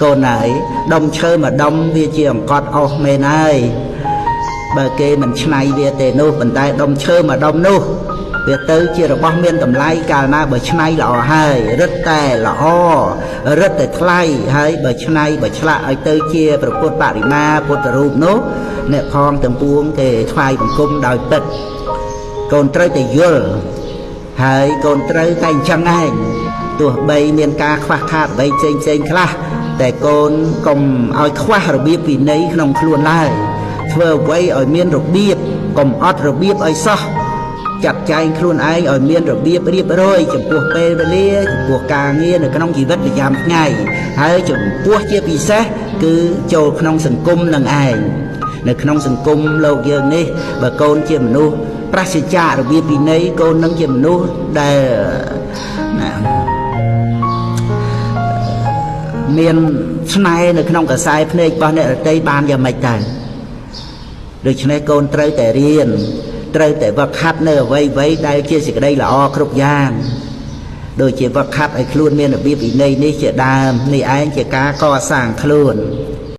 កូនហើយដុំឈើមួយដុំវាជាអង្កត់អស់មែនហើយបើគេមិនឆ្នៃវាទេនោះប៉ុន្តែដុំឈើមួយដុំនោះវាទៅជារបស់មានតម្លៃកាលណាបើឆ្នៃល្អហើយរឹតតែល្អរឹតតែថ្លៃហើយបើឆ្នៃបើឆ្លាក់ឲ្យទៅជាព្រះពុទ្ធបរិមាពុទ្ធរូបនោះអ្នកផងទាំងពួងគេថ្វាយបង្គំដោយពិតកូនត្រូវតែយល់ហើយកូនត្រូវតែអញ្ចឹងឯងទោះបីមានការខ្វះខាតអ្វីផ្សេងផ្សេងខ្លះតែកូនកុំឲ្យខ្វះរបៀបវិន័យក្នុងខ្លួនឡើយធ្វើអ្វីឲ្យមានរបៀបកុំអត់របៀបឲ្យសោះចាត់ចែងខ្លួនឯងឲ្យមានរបៀបរៀបរយចំពោះពេលវេលាចំពោះការងារនៅក្នុងជីវិតប្រចាំថ្ងៃហើយចំពោះជាពិសេសគឺចូលក្នុងសង្គមនឹងឯងនៅក្នុងសង្គមលោកយើងនេះបើកូនជាមនុស្សប្រសិជ្ជៈរបៀបវិន័យកូននឹងជាមនុស្សដែលណាមានស្នេហ៍នៅក្នុងកសែភ្នែករបស់អ្នករតីបានយ៉ាងម៉េចដែរដូច្នេះកូនត្រូវតែរៀនត្រូវតែវឹកហាត់នៅអ្វីអ្វីដែលជាសេចក្តីល្អគ្រប់យ៉ាងដូចជាវឹកហាត់ឲ្យខ្លួនមានរបៀបវិន័យនេះជាដើមនេះឯងជាការកសាងខ្លួន។